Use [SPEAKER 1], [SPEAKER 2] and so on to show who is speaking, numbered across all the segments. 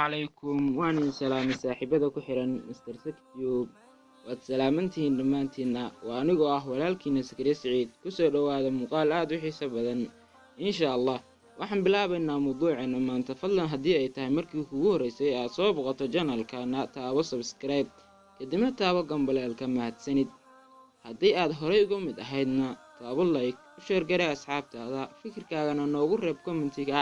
[SPEAKER 1] Calaykum, waan idin salaamay saaxiibada ku xiran Mr Sectube. Waad salaamantihiin dhammaantiinna. Waa anigoo ah walaalkiina Sakariye Siciid. Kusoo dhowaada muuqaal aada u xiiso badan, insha Allah. Waxaan bilaabaynaa mawduuceena maanta. Fadlan, haddii ay tahay markii kugu horreysay aad soo boqoto channelkana, taabo subscribe, kadibna taabo gambaleelka. Mahadsanid. Haddii aad horey uga mid ahaydna, taabo like, u share garee asxaabtaada, fikirkaagana noogu reeb commentiga,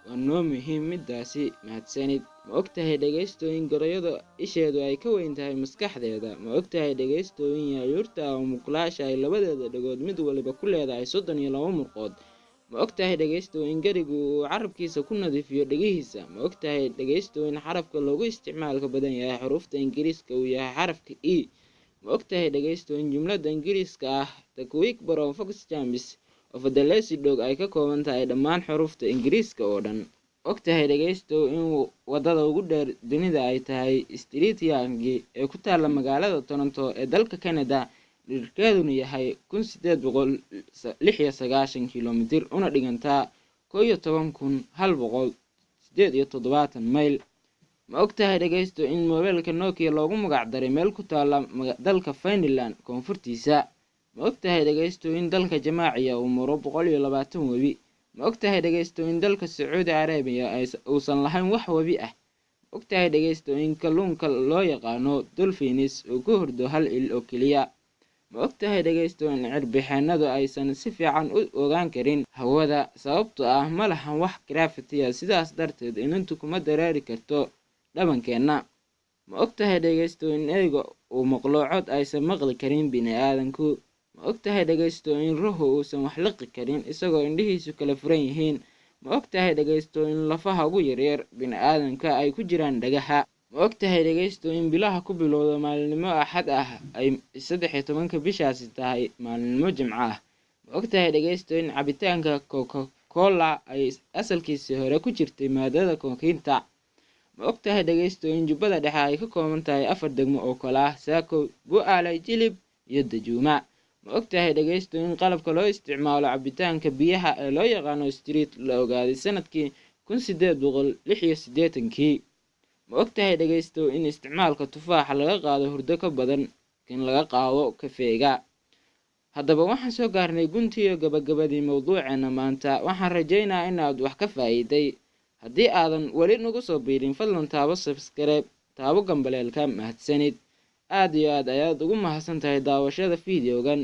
[SPEAKER 1] waa noo muhiim middaasi. Mahadsanid. Ma ogtahay, dhegaystoyin, gorayada isheedu ay ka weyn tahay maskaxdeeda? Ma ogtahay, dhegaystoyin, yaayuurta oo mukulaasha ay labadeeda dhagood mid waliba ku leedahay 32 murqood? Ma ogtahay, dhegaystow, in garigu uu carabkiisa ku nadiifiyo dhegihiisa? Ma ogtahay, dhegaystow, in xarafka loogu isticmaalka badan yahay xuruufta Ingiriiska uu yahay xarafka E? Ma ogtahay, dhegaystow, in jumlada Ingiriiska ah "The quick brown fox jumps over the lazy dog" ay ka kooban tahay dhammaan xuruufta Ingiriiska oo dhan? Ogtahay, dhegaystow, in wadada ugu dheer dunida ay tahay Street Yonge ee ku taalla magaalada Toronto ee dalka Canada, dhererkeeduna yahay 1896 kilomitir, una dhigantaa 11,178 mayl? Ma ogtahay, dhegaysto, in moobeelka Nokia loogu magac daray meel ku taalla dalka Finland koonfurtiisa? Ma ogtahay, dhegaysto, in dalka Jamaaciya uu maro 120 webi? Ma ogtahay, dhegaysto, in dalka Sacuudi Carabiya uusan lahayn wax webi ah? Ma ogtahay, dhegaysto, in kalluunka loo yaqaano dolphins uu ku hurdo hal il oo keliya? Ma ogtahay, dhegaysto, in cirbixeenadu aysan si fiican u ogaan karin hawada, sababtoo ah ma lahan wax gravity ah, sidaas darteed ilintu kuma dareeri karto dhabankeenna? Ma ogtahay, dhegaysto, in eyga uu maqlo cod aysan maqli karin bini'aadanku? Ma ogtahay, dhegaysto, in ruuxu uusan wax liqi karin isagoo indhihiisu kala furan yihiin? Ma ogtahay, dhegaysto, in lafaha ugu yaryar bini'aadamka ay ku jiraan dhagaha? Ma ogtahay, dhegaysto, in bilaha ku bilowda maalinimo Axad ah ay 13-ka bishaasi tahay maalinimo Jimco ah? Ma ogtahay, dhegaysto, in cabitaanka Coca Cola ay asalkiisii hore ku jirtay maadada kokiinta? Ma ogtahay, dhegaysto, in Jubbada Dhexe ay ka kooban tahay afar degmo oo kala ah Saakow, Bu-aalay, Jilib iyo Dajuuma? Ma ogtahay, dhegaysto, in qalabka loo isticmaalo cabitaanka biyaha ee loo yaqaano straw la ogaaday sanadkii 1886-kii? Ma ogtahay, dhegaysto, in isticmaalka tufaaxa laga qaado hurdo ka badan kan laga qaado kafeega? Haddaba, waxaan soo gaarnay guntii iyo gabagabadii mowduuceena maanta. Waxaan rajaynayaa in aad wax ka faa'iiday. Haddii aadan weli nagu soo biirin, fadlan taabo subscribe, taabo gambaleelka. Mahadsanid, aad iyo aad ayaad ugu mahadsan tahay daawashada fideogan.